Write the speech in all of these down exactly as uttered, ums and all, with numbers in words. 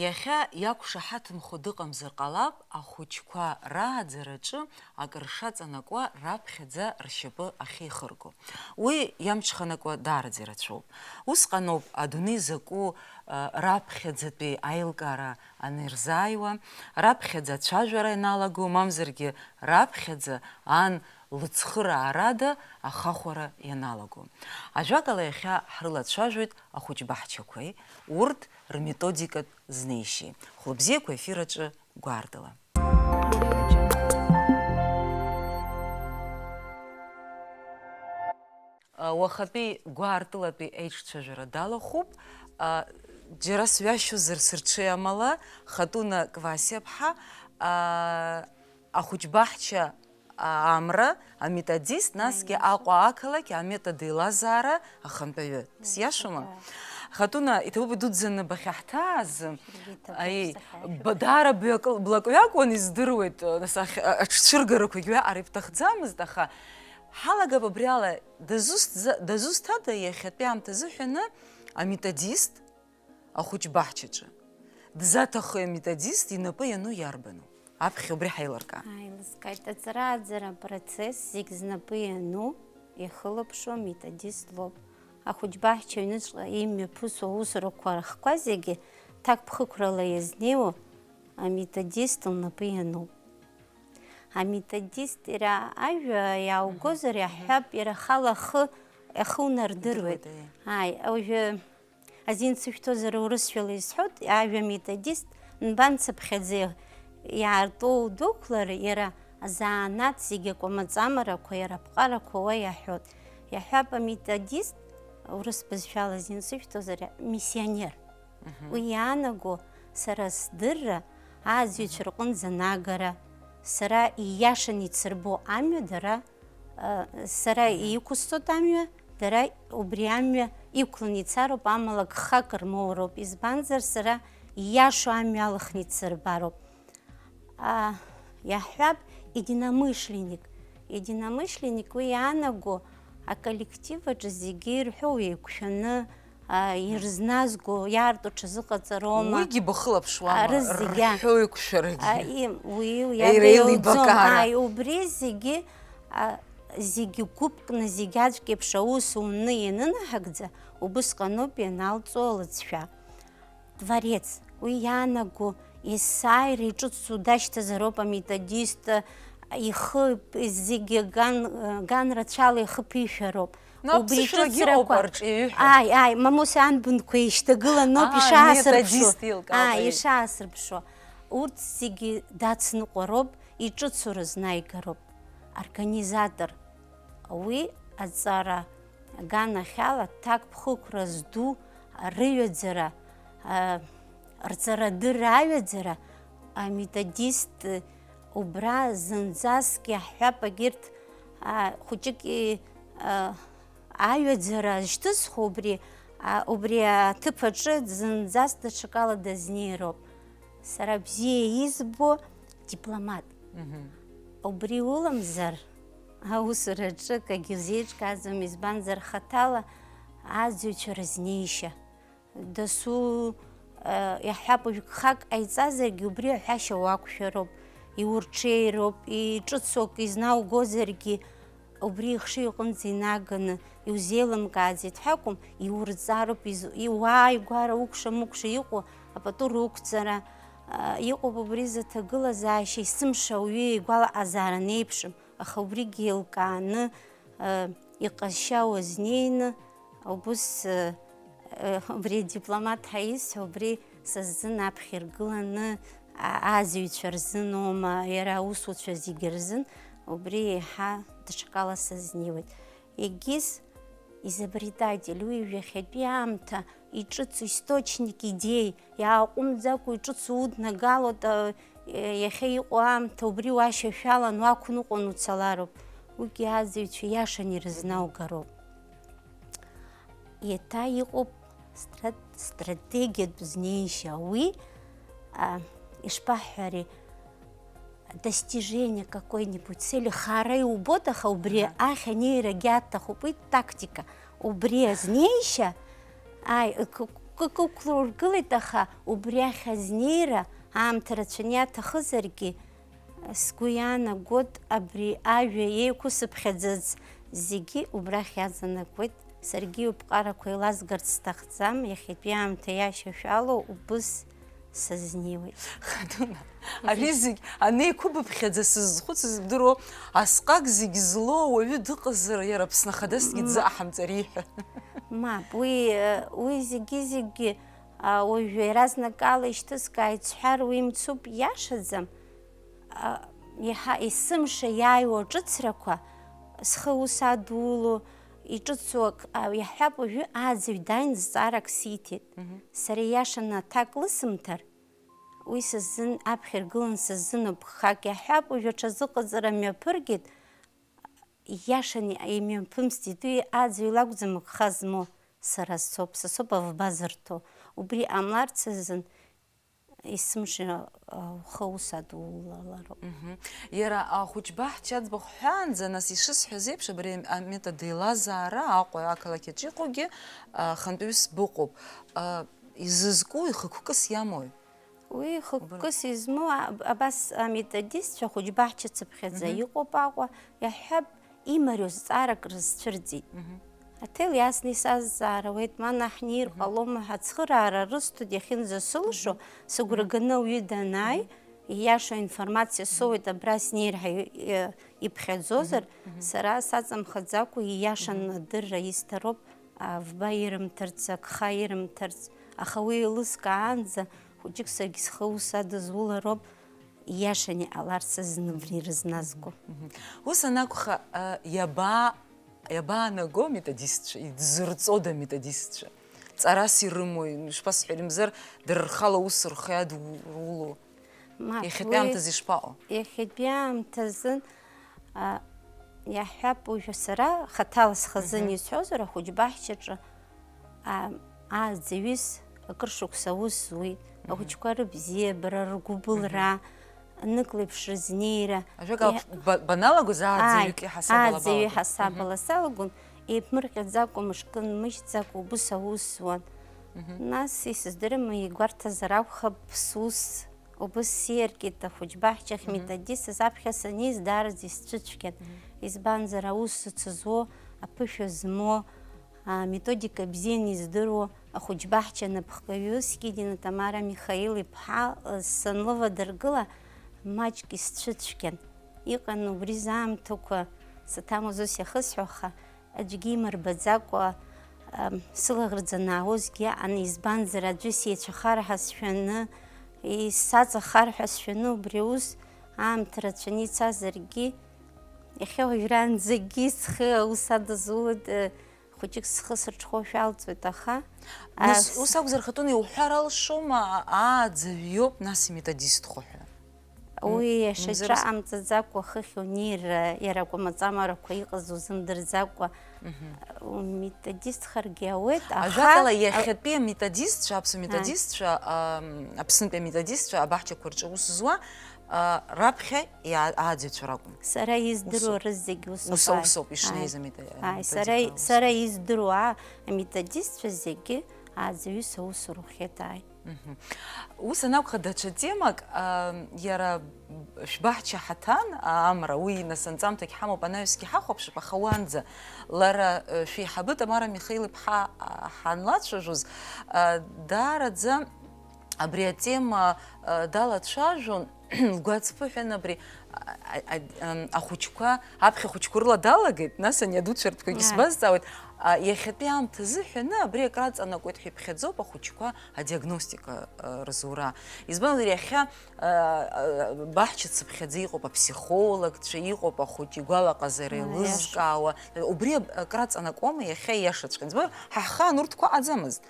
Иахьа иақәшаҳаҭымхо дыҟамзар ҟалап, ахәыҷқәа рааӡараҿы акыр шаҵанакуа раԥхьаӡа ршьапы ахьеихырго. Уи иамҽханакуа даараӡа ирацәоуп. Усҟаноуп адунеи закәу, а, раԥхьаӡатәи аилкаара анырзааиуа, раԥхьаӡа ацәажәара ианалаго, мамзаргьы раԥхьаӡа ан лыцхыраарада ахахәара ианалаго. Ажәакала, иахьа ҳрылацәажәоит ахәыҷбаҳчақәеи урҭ рметодикатә знеишьеи. Хәлыбзиақәа ефир аҿы гәаартыла. Уахатәи гәаартылатәи еиҿцәажәара далахәуп. Џьара сҩашьозар сырҽеи амала, Хатуна Квасиаԥҳа, ахәыҷбаҳча амра, аметодист, насгьы Аиашоуп. Аҟәа ақалақь аметод еилазаара ахантәаҩы. Сиашоума? Аиашоуп, аиашоуп. Хатуна, иҭабуп идуӡӡаны бахьаҳҭааз. Иҭабуп, Аи, сахьаашәо. Ба-, даара блак-, блакҩакуан, издыруеит, нас ахь-, а-, аҽцәыргарақәагь уиаҟара ибҭахӡамызт, аха ҳалагап абри ала, дызусҭза-, дызусҭада иахьатәи аамҭазыҳәаны аметодист, ахәыҷбаҳчаҿы дызаҭаху аметодист инапы иану иарбану? Аԥхьа убри ҳаилыркаа. Аилыскааит, аҵарааӡара апроцесс зегь знапы иану, иахылаԥшуа аметодист лоуп. Ахәыҷбаҳча аҩныҵҟа имҩаԥысуа аусурақәа рыхқәа зегьы ҭакԥхықәрала иазнеиуа аметодист лнапы иануп. Аметодист иара ажәа иааугозар, Мгм. иаҳҳәап, иара ахала ахы, ахы унардыруеит. Идыруеит, аиеи. Ааи, уажәы азин сышәҭозар, урысшәала исҳәоит, ажәа методист нбанцыԥхьаӡеи иаарту дәықәлар, иара азанааҭ зегьы акәамаҵамарақәа, иара аԥҟарақәа уа иаҳәоит. Иаҳҳәап, аметодист, урыс бызшәала азин сышәҭозар, миссионер. Мгм. Уи иаанаго сара сдырра, ааӡаҩцәа Мгм. рҟынӡа анагара, сара ииашаны ицырбо амҩа дара, а, сара Мгм. иқәысҵоит амҩа, дара убри амҩа иқәланы ицароуп, амала гхак рмоуроуп, избанзар, сара ииашоу амҩа алхны ицырбароуп. А, иаҳҳәап, единомышленник. Единомышленник уи иаанаго, аколлектив аҿы зегьы ирҳәо еиқәшәаны, а, ирызназго, иаарту ҽазыҟаҵароума? Уигьы бахылаԥшуама, Арызегьы, а, рҳәоу еиқәшәарагьы? А, и-, уи, уи Еира иара еилибакаара. Иауӡом. Ааи, убри зегьы, а, зегьы гәыԥкны, зегь аӡәк еиԥш аус уны ианынаҳагӡа, убысҟаноуп ианалҵуа алыҵшәа. Дворец, уи иаанаго, есааира иҿыцу дашьҭазароуп аметодист, ихы зегьы ган, ган рацәала ихы ԥишәароуп. Ну, убри аԥсышәлагьы ыҟоуп иҿыцрақәа арҿиаҩы ҳәа. Ааи, ааи, Мамосе анбанқәа еишьҭагыланоуп Аа, ишаасырԥшу. Методист еилкаауп, Ааи, аиеи. Ишаасырԥшу. Урҭ зегьы дацныҟәароуп, иҿыцу рызнааигароуп. Организатор. Уи аҵара аганахьала ҭакԥхықәра зду рыҩаӡара, а, рҵарадырра аҩаӡара аметодист убра зынӡаск иаҳҳәап, егьырҭ, а, хәыҷык и-, а, аҩаӡара зышьҭызхуа убри, а, убри аҭыԥ аҿы зынӡаск даҽакала дазнеироуп. Сара бзиа избо дипломат. Мгм. Убри уламзар, аусураҿы акгьы узеиҿкааӡом, избанзар, хаҭала аӡҩцәа рызнеишьа. Дасу, э, иаҳҳәап, уажә гхак ҟаиҵазаргьы, убри аҳәашьа уақәшәароуп, иурҽеироуп, иҿыцу акы изнаугозаргьы, убри ихшыҩ аҟынӡа инаганы иузеилымкааӡеит ҳәа акәым, иурҵароуп, из-, иуааигәара укәша-мыкәша иҟоу апату рықәҵара, а, иҟоуп убри зыҭагылазаашьа, есымша ауаҩы игәалаҟазаара неиԥшым, аха убригьы еилкааны, а, иҟазшьа уазнеины, убыс, а, а, убри адипломат ҳәа исҳәо, убри са сзын аԥхьа иргыланы, а, азҩцәа рзыноума, иара аусуцәа зегьы рзын, убри еиҳа даҽакала сазнеиуеит. Егьыс изобретатель, уи ҩахьатәи аамҭа иҿыцу источник идеи, иааҟәымҵӡакәа иҿыцу уднагалоит, а, иахьа иҟоу аамҭа убри уашьашәалан уақәныҟәан уцалароуп. Уигьы аӡаҩцәа иашан ирызнаугароуп. Еиҭа иҟоуп стра-, стратегиатә знеишьа. Уи, а, ишԥаҳҳәари, достижение какой-нибудь цели хаара иубоит, аха убри Аҳа. Ахь анеирагьы аҭахуп, уи тактика. Убри азнеишьа, аи, к-, Кык ықәлургылеит, аха убри ахь азнеира аамҭа рацәаны иаҭахызаргьы, сгәы иаанагоит, абри ажәа еиқәсыԥхьаӡац зегьы убрахь иаҵанакуеит. Саргьы иуԥҟарақәа еилазгарц сҭахӡам, иахьатәи аамҭа иашьашәало убыс сазнеиуеит. Хадуна, ари зегь анеиқәыбыԥхьаӡа сызхәыцыз бдыруоу, асҟак зегь злоу ауаҩы дыҟазар, иара Аԥсны Ахадасгьы М. дзаҳамҵари ҳәа. Мап, уи, уи зегьы-зегьы, а, уажәы иаразнакала ишьҭыскааит сҳәар, уи мцуп, иашаӡам. А, иаҳа есымша иааиуа ҿыцрақәа, схы ус адуло, иҿыцу ак, а, иаҳҳәап, уажәы ааӡаҩ дааин зҵаарак сиҭеит. Мгм. Сара ииашаны аҭак лысымҭар, уи сыззын, аԥхьа иргылан сыззыноуп гхак, иаҳҳәап, уажәы аҽазыҟаҵара мҩаԥыргеит, ииашаны имҩаԥымсӡеит, уи ааӡаҩ лакәӡам агха змоу, сара соуп, са соуп авба зырҭо. Убри ҟамларц азын есымша, а, ухы ус адулалароуп. Мгм. Иара ахәыҷ баҳча аӡбахә ҳҳәаанӡа, нас, ишысҳәаз еиԥш, абри аметод еилазаара Аҟәа ақалақь аҿы иҟоугьы, а, хантәаҩыс быҟоуп. А, изызку ихықәкыс иамои? Уи хықәкыс измоу, а-, абас аметодистцәа хәыҷ баҳча цыԥхьаӡа Мгм. иҟоуп Аҟәа, иаҳҳәап, имариоу зҵаарак рызцәырҵит. Мгм. Аҭел иасны исазҵаара ауеит, ма наҳнеир Мгм. ҟалома ҳәа ацхыраара рысҭоит, иахьынӡасылшо, Мгм. сыгәра Мгм. ганы ауаҩы данааи, Мгм. ииашоу информациа Мгм. соуеит, абра снеир ҳәа и-, и-, иԥхьаӡозар, Мгм. Мгм. сара саҵамхаӡакәа ииашаны Мгм. адырра исҭароуп, авба ирымҭарц, агха ирымҭарц, аха уи еилыскаанӡа хәыҷык саргь схы ус адызулароуп, ииашаны иҟаларц азын абри рызназго. Мгм. Ус анакәха, а, иаба-, иабаанаго аметодистцәа, идзырҵода аметодистцәа? Ҵарас ирымои, ишԥасҳәари, мзар, дара рхала ус рхы иадуло? Мап, Иахьатәи уи аамҭазы ишԥаҟоу? Иахьатәи аамҭазын, а, иаҳҳәап, уажәы сара хаҭала схазын Мгм. исҳәозар, ахәыҷ баҳчаҿы, а, ааӡаҩыс акыр шықәса аус зуеит. Мгм. Ахәыҷқәа рыбзиабара, ргәыбылра, Мгм. нык леиԥш рызнеира. Ажәак ала, Иа- ба-, баналагоз ааӡаҩык Ааи, иҳасабала ааӡаҩы балагон. ҳасабала Мгм. салагон, еиԥмырҟьаӡакәа, мышкы нмыжьӡакәа убыс аус зуан. Мгм. Нас, исыздырам, игәарҭазар акәхап, сус Убыс сиаркит ахәыҷбаҳчахь Мгм. методист, аԥхьа саниз даараӡа исцәыцәгьан, Мгм. избанзар, аус сызуо, аԥышәа змоу, аметодика бзианы издыруа ахәыҷбаҳча анапхгаҩы Скидина Тамара Михаил-иԥҳа, э, санлывадыргыла, маҷк исцәыцәгьан. Иҟан убри заамҭақәа саҭамыз ус иахысҳәо, аха Аӡәгьы имырбаӡакәа, ам, сылаӷырӡ анаауазгьы аан, избанзар, аӡәы сеицәахар ҳәа сшәаны, исаҵахар ҳәа сшәаны, убри аус аамҭа рацәаны ицазаргьы, иахьа уажәраанӡагьы схы аус адызулоит, э, хәыҷык схы сырҽхәо шәалҵуеит, аха, Нас, а, с- ус акәзар, Хатуна, иуҳәар алшома, а-, ааӡаҩ иоуп, нас иметодистхо ҳәа? М, Уи иашьа мамзар ус- ҿаамҵаӡакәа, хыхь унеир, иара акәамаҵамарақәа иҟаз узымдырӡакәа, Мгм. уметодистхаргьы ауеит, аха Ажәакала, иахьатәи аметодистцәа, аԥсуа Ааи. методистцәа, ам, Аԥснытәи аметодистцәа абаҳчақәа рҿы аус зуа, а, раԥхьа иа-, ааӡаҩцәа ракәын. Сара издыруа Усоуп. рызегь усоуп, Ус, ааи. усоуп, ишнеиз Ааи. амета-, Ааи, сара, аметодика аус. сара издыруа аметодистцәа зегьы ааӡаҩыс аус рухьеит, ааи. Мгм. Ус анакәха, даҽа темак, а, иара шәбаҳча ҳаҭан, а, амра, уи нас анҵамҭагь ҳамоуп, анаҩсгьы ҳахәаԥшып, аха уанӡа лара, э, шәеиҳабы Тамара Михаил-иԥҳа, а, ҳанлацәажәоз, а, даараӡа абри атема, а, далацәажәон, лгәы ацԥыҳәан абри, а, а, а, ам, ахәыҷқәа, аԥхьа ахәыҷқәа рыла далагеит, нас ани адуцәа ртәқәагьы Ааи. сбазҵаауеит. А, иахьатәи аамҭа азыҳәаны абри акраҵанакуеит ҳәа иԥхьаӡоуп ахәыҷқәа адиагностика, а, рзура. Избанзар, иахьа, а, а, баҳча цыԥхьаӡа иҟоуп аԥсихологцәа, иҟоуп ахәыҷ игәалаҟазара Ааи, еилызкаауа. Убри ак-, акраҵанакуама иахьа иашаҵәҟьаны? Избанзар, ҳа ҳхаан урҭқәа ыҟаӡамызт.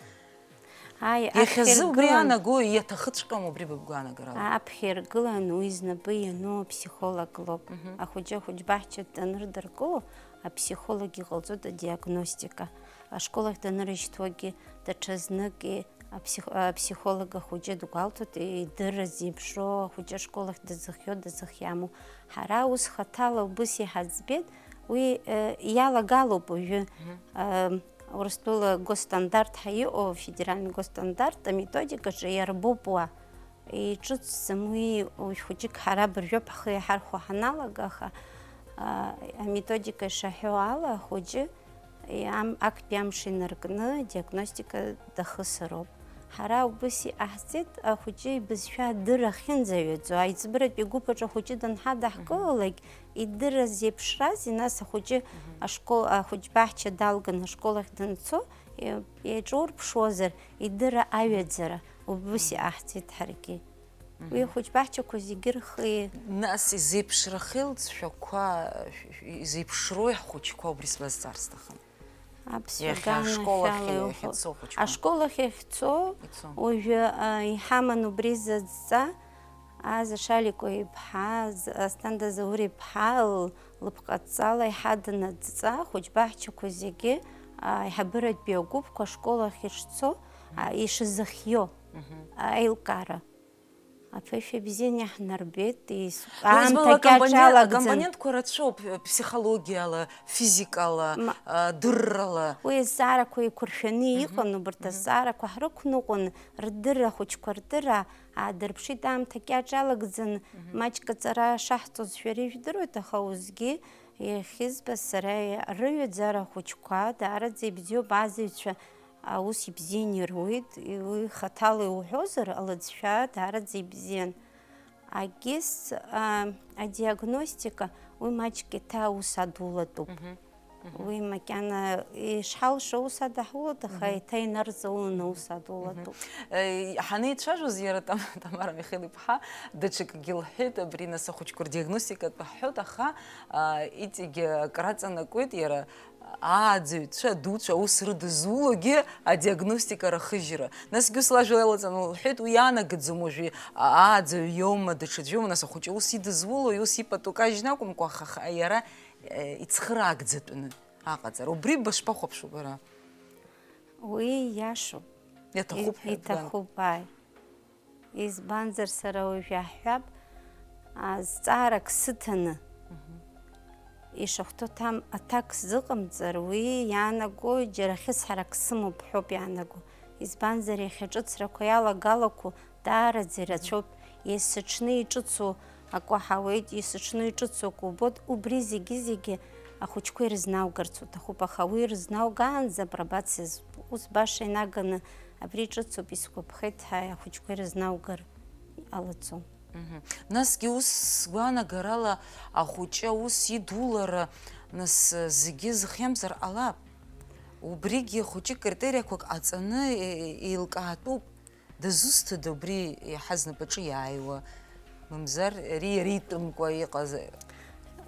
Ааи, Иахьазы аԥхьа убри иргылан. иаанаго иаҭахыҵәҟьома убри быгәаанагарала? Аԥхьа иргылан уи знапы иану аԥсихолог лоуп. Мгм. Ахәыҷы ахәыҷбаҳча данырдыркыло, аԥсихолог иҟалҵоит адиагностика. Ашкол ахь данырышьҭуагьы, даҽазныки аԥсих-, аԥсихолог ахәыҷы дгәалҭоит, идырра зеиԥшроу, ахәыҷы ашкол ахь дазыхиоу, дазыхиаму. Ҳара ус хаҭала убыс иҳаӡбеит, уи, э, иалагалоуп уажәы. Мгм. Э, Урыстәыла госстандарт ҳәа иҟоу, федеральный госстандарт аметодикаҿы иарбоуп уа. Иҿыцӡам уи, уи хәыҷык ҳара абыржәоуп ҳхы иаҳархәо ҳаналага, аха, а, аметодика ишаҳәо ала, ахәыҷы, и, ам-, актәи амш инаркны диагностика дахысыроуп. Ҳара убыс иҟаҳҵеит, ахәыҷы ибызшәа адырра ахьынӡаҩаӡо, аиҵбыратәи агәыԥ аҿы ахәыҷы данҳадаҳкылалак, идырра зеиԥшрази, нас ахәыҷы Мгм. ашкол, ахәыҷбаҳча далган ашкол ахь данцо, е-, еиҿурԥшуазар, идырра аҩаӡара, убыс Мгм. иҟаҳҵеит ҳаргьы. Уи Мгм. ахәыҷбаҳчақәа зегьы рхы. Нас изеиԥшрахьы илҵшәақәа, изеиԥшрои ҳхәыҷқәа, убри сбазҵаар сҭахын. Аԥсуа Иахьа ашкол ахь иахьцо ахәыҷқәа. Ашкол ахь иахьцо, Ицо. уажәы, а, иҳаман убри зыдҵа, Аза Шаликәа иԥҳа, з-, Асҭанда Заур иԥҳа л-, лыԥҟаҵала иҳадын адҵа, ахәыҷбаҳчақәа зегьы, а, аиҳабыратәи агәыԥқәа ашкол ахь ишцо, а, ишазыхио, Мгм. аилкаара. Аԥышәа бзианы иаҳнарбеит, ис-, Ну, избан аамҭа ала акомпонент, кьаҿалагӡан. Акомпонентқәа рацәоуп, п-, ԥсихологиала, физикала, Ма- а, дыррала. Уи азҵаарақәа еиқәыршәаны Мгм. иҟан, убарҭ Мгм. азҵаарақәа ҳрықәныҟәон, рдырра, ахәыҷқәа рдырра аадырԥшит, аамҭа кьаҿалагӡан, Мгм. маҷк аҵара шаҳҵоз шәара ижәдыруеит, аха усгьы иахьызбаз сара, рыҩаӡара ахәыҷқәа даараӡа ибзиоуп, азаҩцәа аус ибзианы ируит, уи хаҭала иуҳәозар, алыҵшәа даараӡа ибзиан. Агьыс, а, адиагностика, уи маҷк еиҭа аус адулатәуп. Мгм. Мгм. Уи макьана ишҳалшо аус адаҳулоит, аха Мгм. еиҭа инарҵауланы аус адулатәуп. Мгм. Э, ҳанеицәажәоз, иара Там-, Тамара Михеил-иԥҳа даҽакгьы лҳәеит, абри нас ахәыҷқәа рдиагностикатә ҳҳәоит, аха, а, иҵегь акраҵанакуеит иара, ааӡаҩцәа адуцәа аус рыдызулогьы адиагностика рахыжьра. Насгьы ус лажәа иалаҵаны лҳәеит, уи иаанагаӡом уажәы ааӡаҩ иоума, даҽаӡә иоума, нас ахәыҷы ус идызулои, ус ипату кажьны акәымкәа, аха, аха иара, э, ицхыраагӡатәны аҟаҵара. Убри бышԥахәаԥшуа бара? Уи иашоуп. Иаҭахуп И-, ҳәа, иҭахуп, ааи. Избанзар, сара уажә иаҳҳәап, а, зҵаарак сыҭаны, Мгм. ишахәҭоу ҭам-, аҭак сзыҟамҵар, уи иаанаго џьара хьысҳарак сымоуп ҳәоуп иаанаго. Избанзар, иахьа ҿыцрақәа иалагалақәоу даараӡа Мгм. ирацәоуп, есыҽны иҿыцу акы ҳауеит, есыҽны иҿыцу акы убоит, убри зегьы-зегьы ахәыҷқәа ирызнаугарц уҭахуп, аха уи рызнаугаанӡа апробациа з-, ус баша инаганы абри ҿыцуп, исгәаԥхеит ҳәа ахәыҷқәа ирызнаугар ҟалаӡом. Мгм. Насгьы ус сгәаанагарала ахәыҷы аус идулара, нас, зегьы зхиамзар ҟалап. Убригьы хәыҷык критериақәак ҟаҵаны, е-, еилкаатәуп. Дызусҭада убри иаҳа знапаҿы иааиуа, мамзар ари иара итәымкәа иҟаз?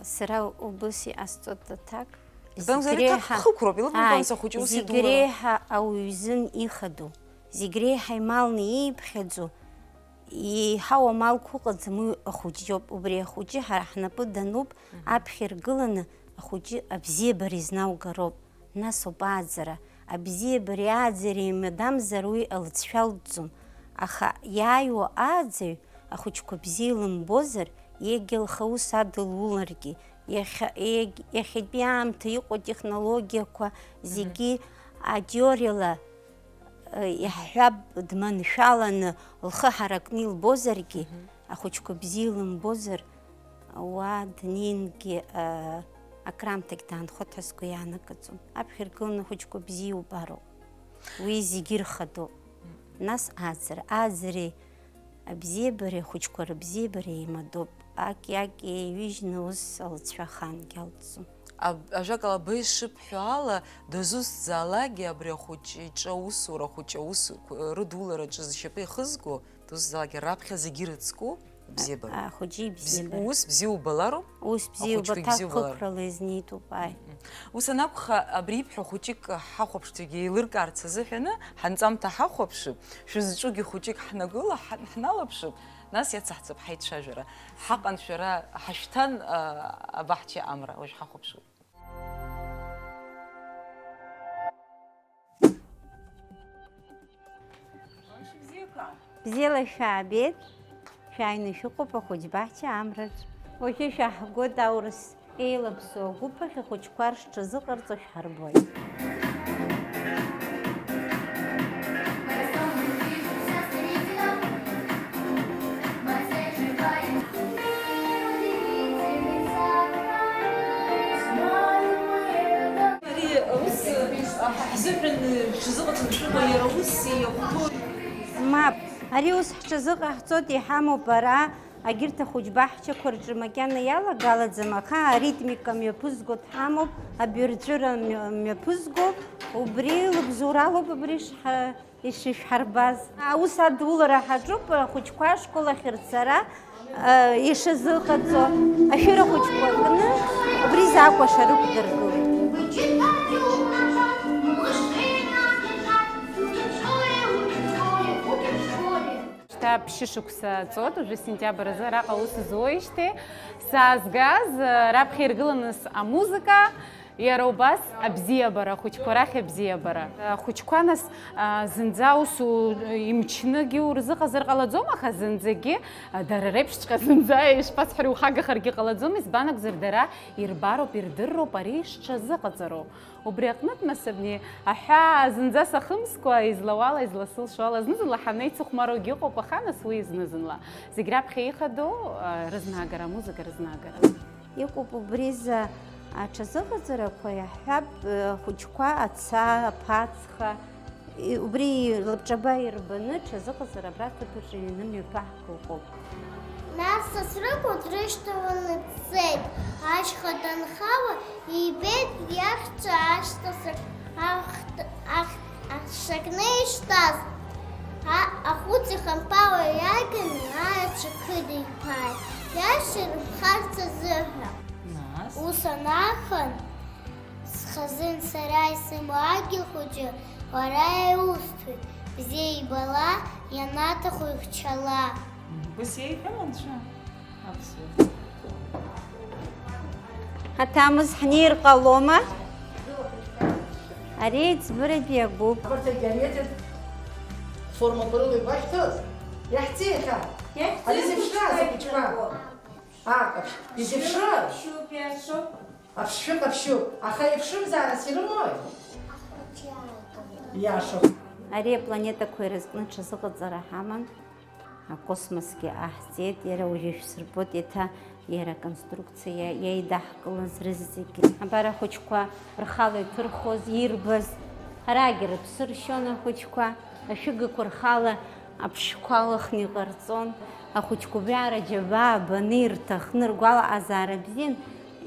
Сара убыс иҟасҵоит аҭак. Мамзар Зегь ари реиҳа, ҭакԥхықәроуп, илыдымкәан ааи, са хәыҷы ус зегь идулара. Реиҳа ауаҩ изын ихадоу, зегь реиҳа ималны ииԥхьаӡо, еиҳау амалқәа ыҟаӡам, уи ахәыҷ иоуп. Убри ахәыҷы ҳара ҳнапы дануп, Мгм. аԥхьа иргыланы ахәыҷы абзиабара изнаугароуп. Нас ауп ааӡара. Абзиабареи ааӡареи еимадамзар уи алыҵшәа алҵӡом. Аха иааиуа ааӡаҩ ахәыҷқәа бзиа илымбозар, егьа лхы аус адылуларгьы, иахьа-, егь-, иахьатәи аамҭа иҟоу атехнологиақәа Мгм. зегьы атеориала, э, иаҳҳәап, дманшәаланы лхы ҳаракны илбозаргьы, Мгм. ахәыҷқәа бзиа илымбозар, уа днеингьы, а, акраамҭагь даанхоит ҳәа сгәы иаанагаӡом. Аԥхьа иргыланы ахәыҷқәа бзиа иубароуп. Уи зегьы ирхадоуп. Нас ааӡара, ааӡареи абзиабареи, ахәыҷқәа рыбзиабареи еимадоуп. Аки-аки еиҩыжьны ус алыҵшәа ахаангьы алҵӡом. Аб-, ажәакала, абри ишыбҳәо ала, дызусҭзаалакгьы абри ахәыҷы иҿы аусура, ахәыҷы аус рыдулараҿы зшьапы ихызго, дызусҭзаалакгьы раԥхьа зегьы ирыцку, Бзиабара. А, ахәыҷы Бзи-, ибзиабара. Ус бзиа убалароуп. Ус бзиа Ахәыҷқәагь убаҭа бзиа убалароуп. Хықәрала изнеитәуп, ааи. Мм. Ус анакәха, абри ибҳәо хәыҷык ҳахәаԥшцәагьы еилыркаарц азыҳәаны, ҳанҵамҭа ҳахәаԥшып, шәызҿугьы хәыҷык ҳнагыла, ҳа-, ҳналаԥшып, нас иацаҳҵап ҳаицәажәара. Ҳаҟан шәара, ҳашәҭан, а, абаҳча амра, уажә ҳахәаԥшуеит. Бзиала шәаабеит, шәааины шәыҟоуп ахәыҷбаҳча амраҿ. Уажәы шәаҳгоит аурыс еилаԥсоу агәыԥ ахь, ахәыҷқәа рҽазыҟарҵо шәҳарбоит. Ари аус ҳзыҳәан шәзыҟаҵаны шәыҟоу иара ус иахәҭоу? Мап, ари ус ҳҽазыҟаҳҵоит, иҳамоуп ара, агьырҭ ахәыҷ баҳчақәа рҿы макьана иалагалаӡам, аха аритмика мҩаԥызго дҳамоуп, абаҩрҵәыра мҩа-, мҩаԥызго, убри лыбзоуралоуп абри шҳа-, ишышәҳарбаз. Аус адулара ҳаҿуп, ахәыҷқәа ашкол ахь рцара, а, ишазыҟаҵо, ашәыра хәыҷқәа кны, убри изы акәашара ықәдыргылеит. Шьҭа ԥшьышықәса ҵуеит, уажәы сентиабр азы араҟа аус зуеижьҭеи, саазгаз, раԥхьа иргыланы амузыка, иара убас абзиабара, ахәыҷқәа рахь абзиабара. Ахәыҷқәа, нас, а, зынӡа усу имчныгьы урзыҟазар ҟалаӡом, аха зынӡагьы, а, дара реиԥшҵәҟьа зынӡа ишԥасҳәари, ухагахаргьы ҟалаӡом, избан акәзар, дара ирбароуп, ирдырроуп ари шҽазыҟаҵароу. Убри аҟнытә, нас, абни аҳәаа зынӡа сахымскәа, излауала, изласылшо ала, зны-зынла ҳанеицыхәмаруагьы ыҟоуп, аха, нас, уи зны-зынла. Зегь раԥхьа ихадоу, а, рызнаагара, амузыка рызнаагара. Иҟоуп убризы аҽазыҟаҵарақәа, иаҳҳәап, ахәыҷқәа аца, аԥацха, и-, убри лабҿаба ирбаны ҽазыҟаҵара абра аҭыԥаҿы иҩны мҩаԥаҳго ыҟоуп. Нас сасрыҟәа дрышьҭаланы дцеит, ашьха данхала, ибеит иахьча ашьҭахь ахт-, ахт-, ахшакны иштәаз. А-, ахәыц ихамԥала иааганы аеҵәа кыдиԥааит, иашьцәа рыԥхарц азыҳәа. Нас? Ус анакәын, схазын сара исымоу адгьыл хәыҷы, уара иусҭоит, бзиа ибала, ианаҭаху ихьчала. Ус иеиҳәом анцәа? Аԥсуа. Ҳаҭамыз ҳнеир ҟалома? Ари аиҵбыратәи агәыԥ. Абарҭ агеометриатә формақәа рыла ибашәҭоз? Иаҳҵеи иахьа? Иаҳҵеи. Ари зеиԥшраз, ахәыҷқәа? А, изеиԥшраз? Ԥшьуп, иашоуп. Аԥшшәы ҟаԥшьуп, аха еиԥшымзаарас ирымои? Иашоуп. Ари апланетақәа ирызкны ҽазыҟаҵара ҳаман. Акосмосгьы аҳҵеит, иара уажәы ишәсырбоит, еиҭа иара аконструкциа иеидаҳкылаз рызегьы. Абар ахәыҷқәа рхала иҭырхуаз, ирбаз, арагьы рыԥсы ршьон ахәыҷқәа, ашәыгақәа рхала аԥшшәқәа алхны иҟарҵон. Ахәыҷқәа убриаҟара џьабаа баны ирҭахны, ргәалаҟазаара бзиан,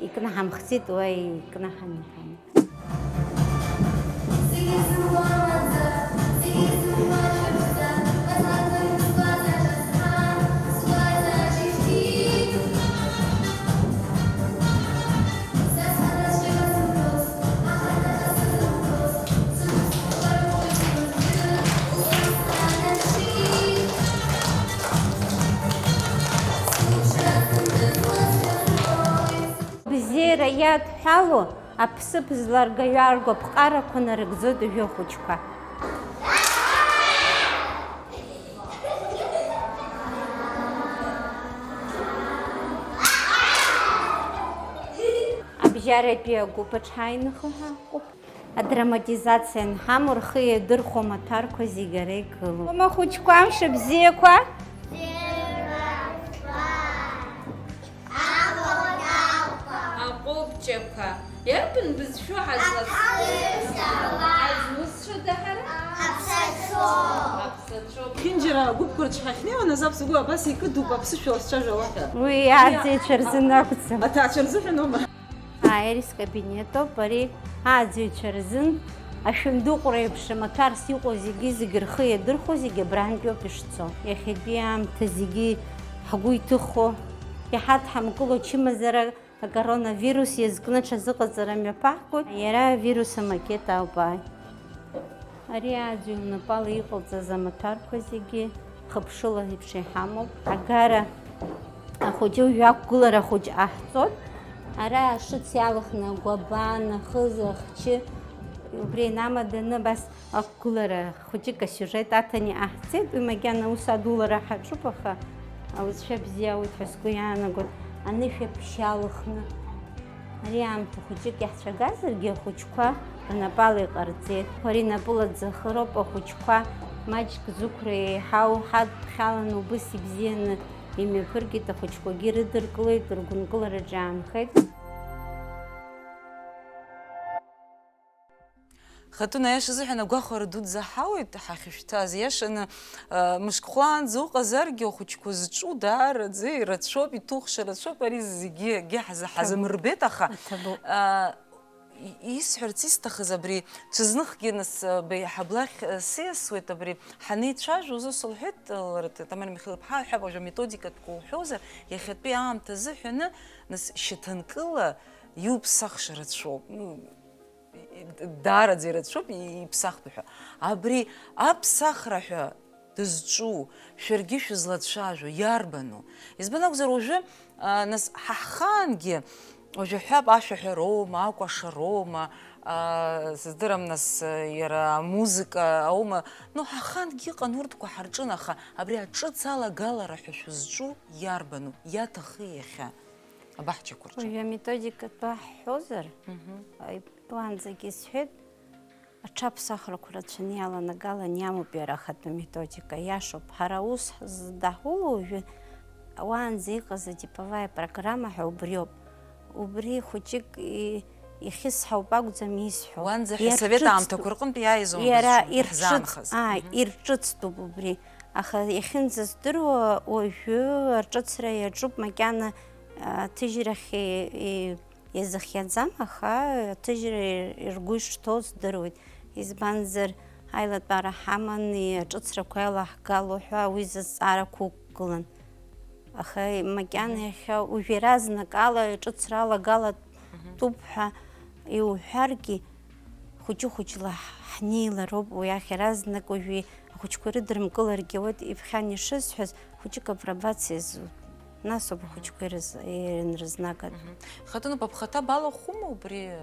икнаҳамхӡеит, уа икнаҳан иҳан. Бзиара иадҳәалоу аԥсыԥ зларгаҩарго аԥҟарақәа нарыгӡоит уажәы ахәыҷқәа. Абжьаратәи агәыԥ аҽааиныхо ҳаҟоуп. Адраматизациа анҳамоу, рхы иадырхәо амаҭәарқәа зегь ара игылоуп. Ахәыҷқәа, амш бзиақәа! Аҟәыбҷақәа. Иарбан бызшәоу ҳазлацәажәо? Ҳазусҭцәада ҳара? Аԥсацәоуп. Аԥсацәоуп. Ԥенџьыр агәыԥқәа рҿы ҳахьнеиуа, нас аԥсуа гәыԥ абас икыдуп, аԥсышәала сцәажәалахьа. Уи аӡыҩцәа рзын акәӡам. Аҭаацәа рзыҳәаноума? Аерис кабинетоуп ари, аӡыҩцәа рзын ашәындыҟәра еиԥш амаҭәарс иҟоу зегьы-зегьы рхы иадырхәо зегьы абрантәиоуп ишцо. Иахьатәи аамҭа зегьы ҳгәы иҭыхо, иҳадҳамкыло ачымазара акоронавирус иазкны аҽазыҟаҵара мҩаԥаҳгоит. Иара авирус амакет ауп, ааи. Ари аӡәы лнапала иҟалҵаз амаҭәарқәа зегьы хыԥшыла еиԥш иҳамоуп. Агара ахәыҷы уажәы ақәгылара хәыҷ ҟаҳҵоит. Ара ашыц иалхны агәаба, нахыза, ахчы, убри инамаданы абас ақәгылара хәыҷык асиужет аҭаны иҟаҳҵеит. Уи макьана аус адулара ҳаҿуп, аха ауцәа бзиа ауеит ҳәа сгәы иаанагоит. Анышә аԥшьа алхны. Ари аамҭа хәыҷык иаҳцәагазаргьы, ахәыҷқәа рнапала иҟарҵеит. Ари напыла ӡахыроуп, ахәыҷқәа маҷк зықәра еиҳау ҳадԥхьаланы убыс ибзианы имҩаԥыргеит, ахәыҷқәагьы ирыдыркылеит, ргәынкылараҿы иаанхеит. Хатуна, аиаша азыҳәан агәахәара дуӡӡа ҳауеит ҳахьышәҭаз. Иашаны, а, мышк хәлаанӡа уҟазаргьы, ахәыҷқәа зҿу даараӡа ирацәоуп, иҭухша рацәоуп, ари зегьы акгьы ҳза-, ҳазымырбеит, аха, Аҭабуп. а, и-, исҳәарц исҭахыз абри, ҽазныхгьы нас, а, беиҳаб лахь, а, сиасуеит, абри ҳанеицәажәоз ус лҳәеит, а, лара, Т-, Тамара Михаил-иԥҳа, ҳәа, уажәы аметодикатәқәа уҳәозар, иахьатәи аамҭа азыҳәаны, нас, шьаҭанкыла иуԥсахша рацәоуп. Ну, даараӡа ирацәоуп, иԥсахтәу ҳәа. Абри аԥсахра ҳәа дызҿу, шәаргьы шәызлацәажәо, иарбану? Избан акәзар, уажәы, а, нас, ҳа ҳхаангьы, уажәы ҳҳәап, ашәаҳәароума, акәашароума, а, сыздырам, нас, иара амузыка аума, ну, ҳа ҳхаангьы иҟан урҭқәа ҳарҿын, аха абри аҿыц алагалара ҳәа шәызҿу иарбану, иаҭахи иахьа абаҳчақәа рҿы? Уажәы аметодикатә ҳҳәозар, Мгм. Уаанӡагьы исҳәеит, аҽаԥсахрақәа рацәаны иаланагалан иамоуп иара ахатәы методика, иашоуп. Ҳара аус здаҳуло уажәы уаанӡа иҟаз атиповая программа ҳәа убриоуп. Убри хәыҷык и-, ихьысҳауп акәӡам исҳәо. Уанӡа ҳәа асовет Иарҿыцтәуп. аамҭақәа рҟынтә иааиз аума Иара бызшәа ирҿыц-, иаҳзаанхаз? ааи, Мгм. ирҿыцтәуп убри. Аха иахьынӡаздыруа, уажәы аҿыцра иаҿуп макьана, а, аҭыжьрахь и-, и-, иазыхиаӡам, аха аҭыжьра ргәы ишҭоу здыруеит. Избанзар, аилатәара ҳаман, аҿыцрақәа еилаҳгало ҳәа уи зызҵаарақәа уқәгылан. Аха макьана Мгм. иахьа уажә иаразнакала аҿыцра алагалатәуп Мгм. ҳәа иуҳәаргьы, хәыҷы-хәыҷла ҳ-, ҳнеилароуп уи ахь иаразнак уажәы ахәыҷқәа ирыдрымкыларгьы ауеит, иԥхьан ишысҳәаз, хәыҷык апробациа зуп. Нас ауп ахәыҷқәа ирыз-, ирынрызнагатә. Мгм. Хатәы напы бхаҭа балахәума убри, э,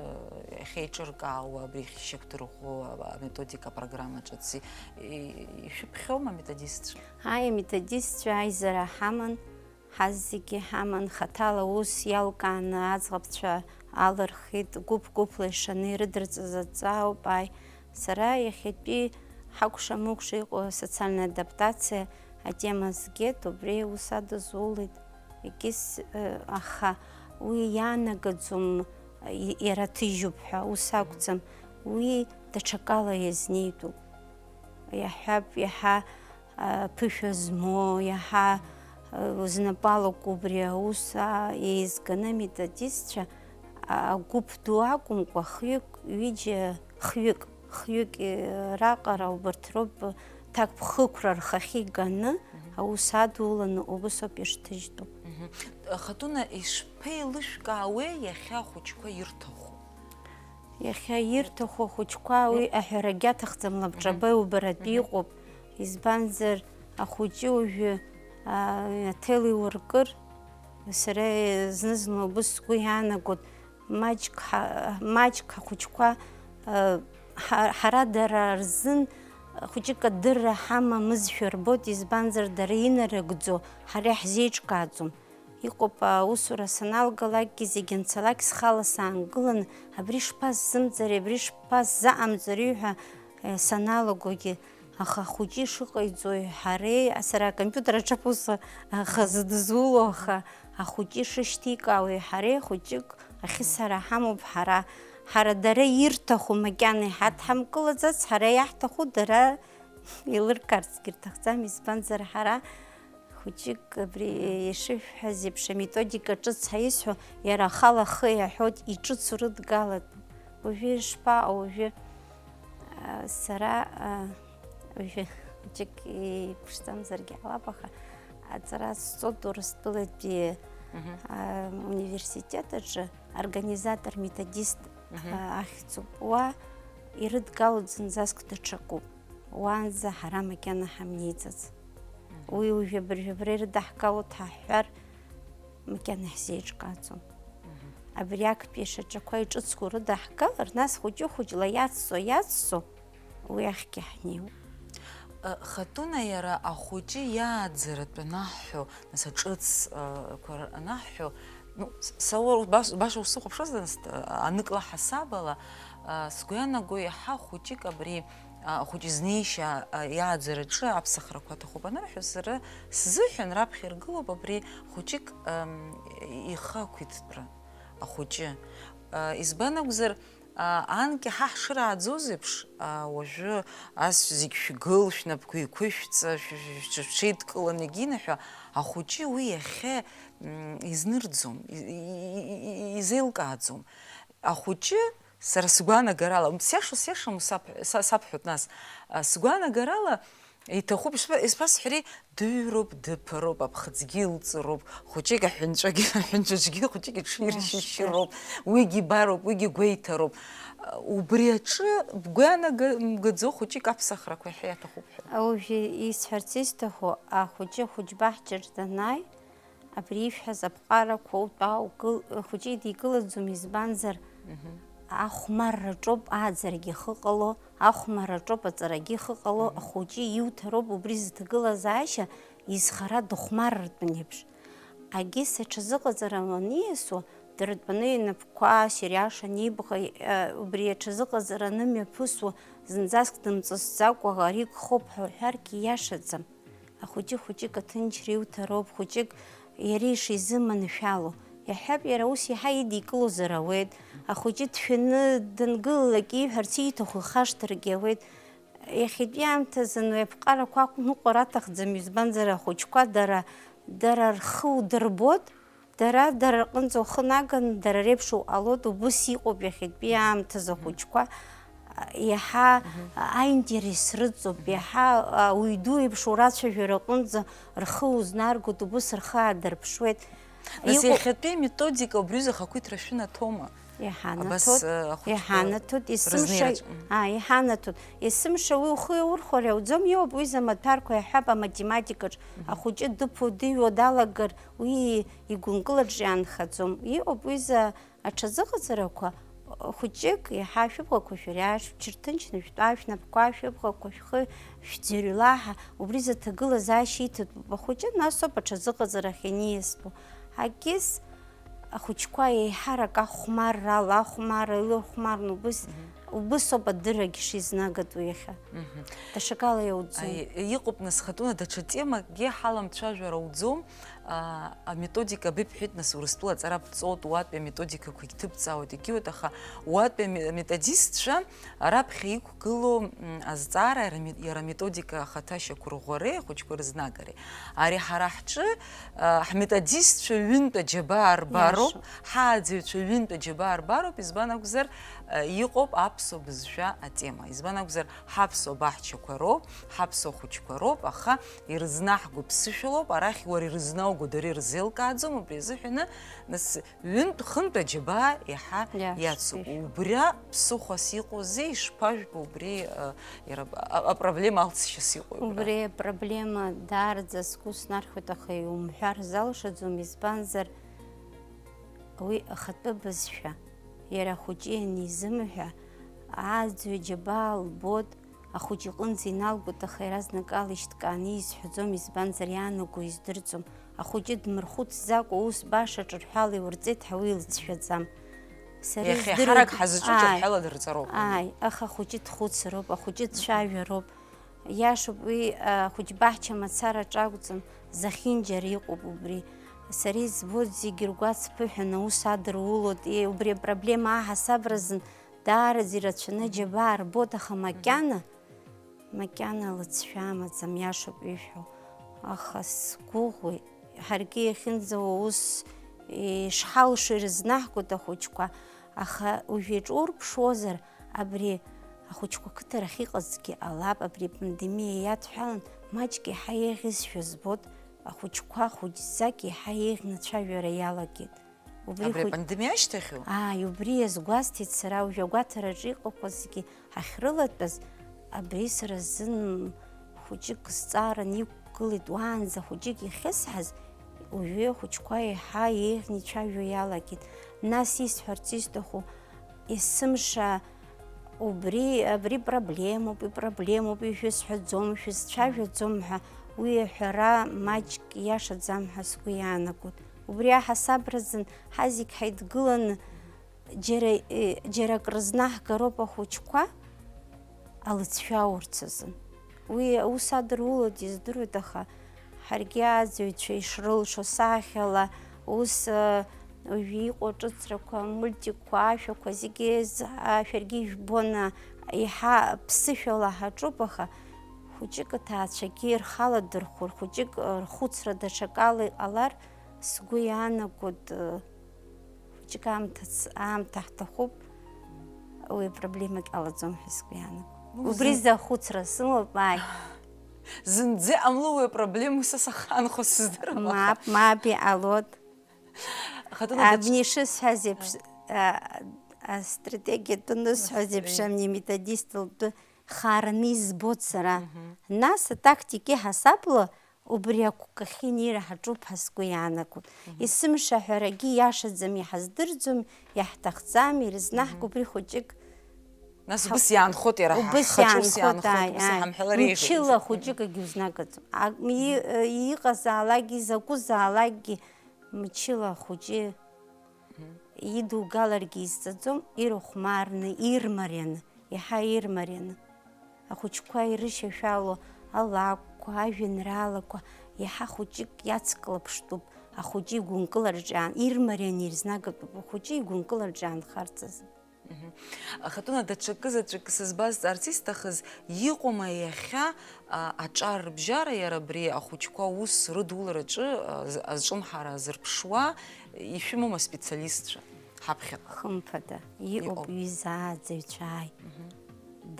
иахьеиҿыркаауа, абри шьақәдырӷәӷәо, а, аметодика апрограмма ҿыц и-, и-, ишәыԥхьома аметодистцәа? Ааи, аметодистцәа аизара ҳаман, ҳазегьы ҳаман, хаҭала ус иалкааны аӡӷабцәа алырхит, гәыԥ-гәыԥла ишаны ирыдырҵаз адҵа ауп, ааи. Сара иахьатәи ҳакәша-мыкәша иҟоу асоциальная адаптациа атема згеит, убри аус адызулеит. Егьыс, э, аха уи иаанагаӡом, и-, иара ҭыжьуп ҳәа, ус акәӡам. Уи даҽакала иазнеитәуп. Иаҳҳәап, иаҳа, а, ԥышәа змоу, иаҳа, а, знапы алаку убри аус, а, еизганы аметодистцәа, а, агәыԥ ду акәымкәа, хҩык, ҩыџьа, хҩык, хҩык, э, раҟара убарҭ роуп, э, ҭакԥхықәра рхахьы иганы, Мгм. аус адуланы убыс ауп ишҭыжьтәу. Мгм. Хатуна, ишԥеилышәкаауеи иахьа ахәыҷқәа ирҭаху? Иахьа ирҭаху ахәыҷқәа уи Мгм. аҳәарагьы аҭахӡам, лабҿаба Мгм. иубаратәы Мгм. иҟоуп. Избанзар, ахәыҷы уажәы, а, аҭел иуркыр, сара зны-зынла убыс сгәы иаанагоит, маҷк ҳа-, маҷк ҳахәыҷқәа, а, ҳа-, ҳара дара рзын хәыҷык адырра ҳамамызшәа рбоит, избанзар, дара инарыгӡо ҳара иаҳзеиҿкааӡом. Иҟоуп, аусура саналгалакгьы зегь анцалак схала саангыланы, абри шԥасзымҵари, абри шԥасзаҟамҵари ҳәа, э, саналагогьы, аха ахәыҷы ишыҟаиҵои ҳареи, сара акомпиутер аҿы аԥуса, аха зыдызуло, аха ахәыҷы ишышьҭикаауеи ҳареи хәыҷык ахьысара ҳамоуп ҳара. Ҳара дара ирҭаху макьана иҳадҳамкылаӡац, ҳара иаҳҭаху дара еилыркаарцгьы рҭахӡам, избанзар ҳара хәыҷык абри ишышәҳәаз еиԥш аметодика ҿыц ҳаисҳәо, иара ахала ахы иаҳәоит, иҿыцу рыдгалатәуп. Уажәы ишԥаҟоу, уажәы, а, сара, а, уажәы хәыҷык иԥшӡамзаргьы ҟалап, аха аҵара сҵоит Урыстәылатәи, Мгм. а, университет аҿы организатор-методист, Мгм. а, ахьӡуп. Уа ирыдгалоит зынӡаск даҽакуп. Уаанӡа ҳара макьана ҳамнеиӡац. Мгм. Уи уажәы абыржәы абра ирыдаҳгалоит ҳәа ҳҳәар, макьана иаҳзеиҿкааӡом. Мгм. Абри актәи ашьаҿақәа иҿыцқәоу рыдаҳгалар, нас хәыҷы-хәыҷла иацҵо, иацҵо, уи ахьгьы ҳнеиуеит. Э, Хатуна, иара ахәыҷы иааӡаратә анаҳҳәо, нас аҿыц, э, қәа анаҳҳәо, Са уа баш-, баша усыхәаԥшуазар, анык ла ҳасабала, а, сгәы иаанагоит, иаҳа хәыҷык абри, а, ахәыҷы изнеишьа, а, иааӡараҿы аԥсахрақәа аҭахуп анырҳәо, сара сзыҳәан раԥхьа иргылоуп абри хәыҷык, ам, ихы ақәиҭтәра, ахәыҷы. А, избан акәзар, а, анкьа ҳа ҳшырааӡоз еиԥш, а, уажәы ас зегь шәгыл, шәнапқәа еиқәышәҵа, шә-, шә-, шә-, шәҽеидкыланы егьинаҳәа, ахәыҷы уи иахьа, м, изнырӡом, и-, и-, и-, и-, изеилкааӡом. Ахәыҷы, сара сгәаанагарала, сиаша, сиашам саб-, са-, сабҳәоит нас, а, сгәаанагарала, иҭахуп, ишԥа-, ишԥасҳәари, дыҩроуп, дыԥароуп, аԥхыӡгьы илҵыроуп, хәыҷык аҳәынҵәагьы, аҳәынҵәаҿгьы хәыҷык иҽиршьышьыроуп, уигьы ибароуп, уигьы гәеиҭароуп. Убри аҿы бгәы иаанага-, мгаӡо хәыҷык аԥсахрақәа иаҳа иаҭахуп ҳәа. Уажәы исҳәарц исҭаху, ахәыҷы ахәыҷбаҳчаҿ данааи, абри ишәҳәаз аԥҟарақәа утәа, укыл-, ахәыҷы идикылаӡом, избанзар, Мгм. ахәмарраҿоуп ааӡарагьы ихыҟало, ахәмарраҿоуп аҵарагьы ихыҟало, Мгм. ахәыҷы иуҭароуп убри зыҭагылазаашьа изхара дыхәмарртәын еиԥш. Агьыс аҽазыҟаҵара аниасуа, дыртәаны инапқәа, сириаша анибӷа, э, убри аҽазыҟаҵара анымҩаԥысуа, зынӡаск дымҵысӡакәа ари гхоуп ҳәа уҳәаргьы иашаӡам. Ахәыҷы хәыҷык аҭынчра иуҭароуп, хәыҷык иара ишизыманшәало. Иаҳҳәап, иара ус иаҳа идикылозар ауеит. Ахәыҷы дшәаны дангылалак ииҳәарц ииҭаху ихашҭыргьы ауеит. Иахьатәи аамҭазын уи аԥҟарақәа ақәныҟәар аҭахӡам, избанзар, ахәыҷқәа дара, дара рхы удырбоит, дара, дара рҟынӡа ухы наганы, дара реиԥш уҟалоит, убыс иҟоуп иахьатәи аамҭазы ахәыҷқәа, а, иаҳа, Мгм. а, аинтерес рыҵоуп, Мгм. иаҳа, а, уаҩ ду еиԥш урацәажәара аҟынӡа рхы узнаргоит, убыс рхы аадырԥшуеит. Нас Иҟоуп иахьатәи аметодика убри аҩыза ахақәиҭра шәынаҭома? Абас, Иҳанаҭоит, э, ахәыҷқәа иҳанаҭоит, есымша, рызнеираҿы. Мгм. аа, иҳанаҭоит. Есымша уи ухы иаурхәар иауӡом, иоуп уи замаҭәарқәа иаҳҳәап аматематикаҿ. Мгм. Ахәыҷы дыԥо, дыҩуа далагар, уи игәынкылаҿ иаанхаӡом. Иҟоуп уи за аҽазыҟаҵарақәа, хәыҷык, иаҳа шәыбӷақәа шәыриааш, шәҽырҭынчны шәтәа, шәнапқәа, шәыбӷақәа шәхы шәӡырҩлаҳа, убри зыҭагылазаашьа иҭатәуп ахәыҷы, нас ауп аҽазыҟаҵарахь иниастәу. Агьыс ахәыҷқәа еиҳарак ахәмаррала, ахәмарра илырхәмарны убыс, Мгм. убыс ауп адыррагьы шизнагатәу иахьа. Мгм. Даҽакала иауӡом. Аи, иҟоуп, нас, хатәуна даҽа темакгьы ҳаламцәажәар ауӡом. А, аметодика быбҳәеит, нас, Урыстәыла аҵара ԥҵоит, уатәи аметодикақәагь ҭыбҵаауеит, егьиуеит, аха уатәи аме-, аметодистцәа раԥхьа иқәгылоу, м, азҵаара иара ме-, иара аметодика ахаҭа шьақәырӷәӷәареи ахәыҷқәа рызнагареи. Ари ҳара ҳҿы, а, ҳметодистцәа ҩынтә аџьабаа рбароуп, Иаша. ҳааӡаҩцәа ҩынтә аџьабаа рбароуп, избан акәзар, а, иҟоуп аԥсуа бызшәа атема. Избан акәзар, ҳаԥсуа баҳчақәа роуп, ҳаԥсуа хәыҷқәа роуп, аха ирызнаҳго ԥсышәалоуп, арахь уара ирызнауго дара ирзеилкааӡом, убри азыҳәаны, нас, ҩынтә-хынтә аџьабаа иаҳа Иашоуп, иацуп. иашоуп. Убра ԥсыхәас иҟоузеи, ишԥажәбо убри, а, иара, а, апроблема алҵшьас иҟоу убра? Убри апроблема даараӡа сгәы снархьуеит, аха иумҳәар залшаӡом, избанзар, уи ахатәы бызшәа, иара ахәыҷы ианизымҳәа, ааӡаҩ аџьабаа лбот, ахәыҷ иҟынӡа иналгоит, аха иаразнакала ишьҭкааны изҳәаӡом, избанзар, иаанаго издырӡом. Ахәыҷы дмырхәыцӡакәа, ус баша ҿырҳәала иурҵеит ҳәа уи илыцәшәаӡам. Сара Иахьа издыруеит, ҳарак ҳазҿу ааи, ҿырҳәала дырҵароуп. Ааи, аха ахәыҷы дхәыцроуп, ахәыҷы дцәажәароуп. Иашоуп уи, ахәыҷ баҳча мацара аҿы акәӡам, зехьынџьара иҟоуп убри. Сара избоит зегьы ргәаҵԥыҳәаны аус адырулоит, е, убри апроблема аҳасабразын даараӡа ирацәаны аџьабаа рбоит, аха макьана, макьана лыҵшәа амаӡам, иашоуп ишәҳәо. Аха сгәыӷуеит, ҳаргьы иахьынӡауа ус ишҳалшо ирызнаҳгоит ахәыҷқәа, аха уажә иаҿурԥшуазар, абри ахәыҷқәа қыҭарахь иҟазҭгьы ҟалап, абри апандемиа иадҳәалан, маҷк еиҳа еиӷьызшәа збоит, ахәыҷқәа хәыҷӡак еиҳа еиӷьны ацәажәара иалагеит. Убри Абри хәыҷ-, апандемиа ашьҭахьоу? Ааи, убри иазгәасҭеит сара, уажә агәаҭараҿы иҟақәазгьы ҳахьрылатәаз, абри сара сзын хәыҷык зҵааран иқәгылеит, уаанӡа хәыҷык иахьысҳаз, уажәы ахәыҷқәа еиҳа еиӷьны ицәажәо иалагеит. Нас исҳәарц исҭаху, есымша убри, абри проблемоуп, уи проблемоуп, уи шәысҳәаӡом, шәысцәажәаӡом ҳәа, уи аҳәара маҷк иашаӡам ҳәа сгәы иаанагоит. Убри аҳасабразын ҳазегь ҳаидгыланы џьара, э, џьара акрызнаҳгароуп ахәыҷқәа алыҵшәа аурц азын. Уи аус адырулоит, издыруеит, аха ҳаргьы аӡәаҩцәа ишрылшо сахьала, ус, э, уажәы иҟоу аҿыцрақәа, амультикқәа, ашәақәа зегьы з-, а, шәаргьы ижәбоны, еиҳа ԥсышәала ҳаҿуп, аха хәыҷык аҭаацәагьы рхала дырхәыр, хәыҷык, э, рхәыцра даҽакала иҟалар, сгәы иаанагоит, э, хәыҷык аамҭа ц-, аамҭа ҳҭахуп, уи апроблемагь ҟалаӡом ҳәа сгәы иаанагоит. Ну, Убри зын- зда ахәыцра сымоуп, ааи. Зынӡа иҟамло уи апроблема, са сахаанхо сыздырам, аха. Мап, мап, иҟалоит. Ахатәы Абни даҽ- шысҳәаз еиԥш, а, астратегиатә анысҳәаз еиԥш, Астратегиа. Амни методист лтәы хаараны избоит сара. Мгм. Нас атактика иҳасабла убри ақәкахьы инеира ҳаҿуп ҳәа сгәы иаанагоит. Мгм. Есымша аҳәарагьы иашаӡам, иҳаздырӡом, иаҳҭахӡам, ирызнаҳго Мгм. убри хәыҷык Нас Ҳа-, убыс иаанхоит иара, ҳа-, убыс ҳхаҿы ус иаанхоит, иаанхоит, убыс аҳа, иаанхоит, мҳәалар еиӷьу. Мчыла хәыҷык агьузнагаӡом. А, и-, иҟазаалакгьы, изакәызаалакгьы, мчыла ахәыҷы Мгм. идугаларгьы изҵаӡом, ирыхәмарны, ирмарианы, иаҳа ирмарианы. Ахәыҷқәа ирышьашәало алакәқәа, ажәеинраалақәа иаҳа хәыҷык иацклаԥштәуп, ахәыҷы игәынкылараҿы аан-, ирмарианы ирзнагатәуп ахәыҷы игәынкылараҿы аанхарц азы. Мгм. Ахатәы даҽакы заҵәык сызбазҵаарц исҭахыз, иҟоума иахьа, а, аҿар рыбжьара, иара абри ахәыҷқәа аус рыдулараҿы, а, з-, азҿлымҳара азырԥшуа, ишәымоума специалистцәа ҳаԥхьаҟа? Хымԥада, иҟоуп, Иҟоуп. Ҩыза ааӡаҩцәа ааи. Мгм.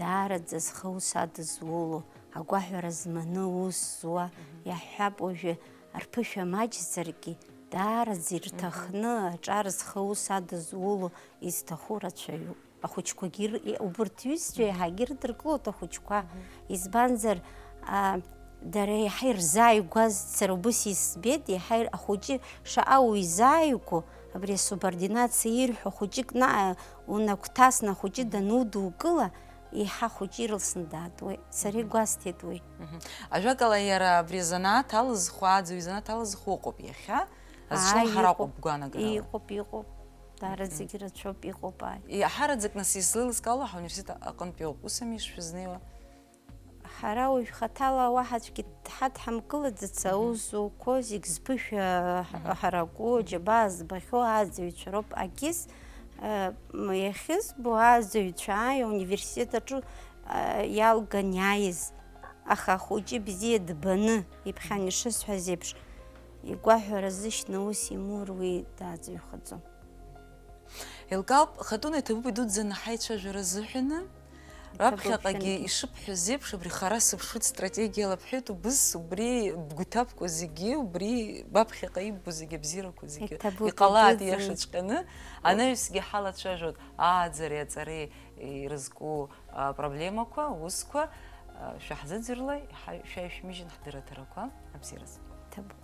Даараӡа зхы аус адызуло, агәаҳәара зманы аус зуа, Мгм. иаҳҳәап, уажәы рԥышәа маҷзаргьы, даараӡа ирҭахны Мгм. аҿар зхы аус адызуло, изҭаху рацәаҩуп. Ахәыҷқәагьы ир-, и-, убырҭ ҩызцәа Мгм. еиҳагьы ирыдыркылоит ахәыҷқәа. Мгм. Избанзар, а, дара еиҳа ирзааигәаз, сара убыс избеит, еиҳа ир-, ахәыҷы шаҟа уизааигәо, абри асубординациа ирҳәо хәыҷык на-, унагәҭасны ахәыҷы Мгм. данудукыла, еиҳа ахәыҷы ирылсны даатуеит. Сара Мгм. игәасҭеит уи. Мгм. Ажәакала, иара абри азанааҭ алызхуа, аӡаҩ изанааҭ алызхуа ыҟоуп иахьа. Азҿлымҳара Ааи, аҟоуп, иҟоуп, бгәаанагара ала. Иҟоуп, иҟоуп. Дара Мгм. зегьы рацәоуп, иҟоуп, ааи. Иаҳараӡак нас излеилыскаауа ҳауниверситет аҟынтәи ауп, ус ами ишшәызнеиуа? Ҳара уажә хаҭала уаҳа аӡәгьы дҳадҳамкылаӡац, Мгм. аус зуқәо зегь зԥышәа Мгм. ҳараку, џьабаа збахьоу аӡаҩцәа роуп. Агьыс, э, м, иахьызбо аӡаҩцәа ааи ауниверситет аҿы, э, иалган иааиз. Аха ахәыҷы бзиа дбаны, иԥхьан ишысҳәаз еиԥш, игәаҳәара зышьҭны аус имур уи дааӡаҩхаӡом. Еилкаауп, Хатуна, иҭабуп идуӡӡаны ҳаицәажәара азыҳәаны. Иҭабуп, Раԥхьаҟагьы шәангьы. Ишыбҳәаз еиԥш, абри хара сыԥшуеит стратегиала бҳәеит, убыс, убри бгәы иҭабқәа зегьы, убри баԥхьаҟа иббо зегьы, абзиарақәа зегьы. Иҭабуп, Иҟалааит, идуӡӡаны. Иашаҵәҟьаны, анаҩсгьы ҳалацәажәоит ааӡареи аҵареи ирызку, а, проблемақәа, аусқәа, а, шәаҳзыӡырҩла, ҳа-, шәааишәмыжьын ҳдырраҭарақәа, абзиараз. Иҭабуп.